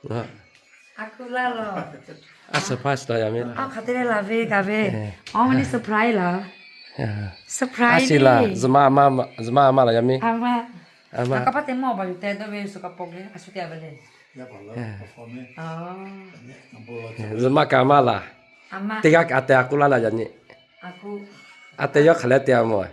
A, a surprise laˬ yaˇ miˇ. Hk'aˬ te leh laˬ ve kaꞈ ve. Aˬ, maˇ ni surprise laˬ. Surprise. A shu laˬ, zuhꞈ ma a maˇ laˬ yaˇ miˇ. Zuhꞈ ma kaꞈ a maˇ laˬ. Teˇ g'aˇ kaꞈ a tehˬ a k'oˆ laˇ laˇ yaˇ nyi. A tehˬ yawˇ hk'aˬ leh te a mawˬ.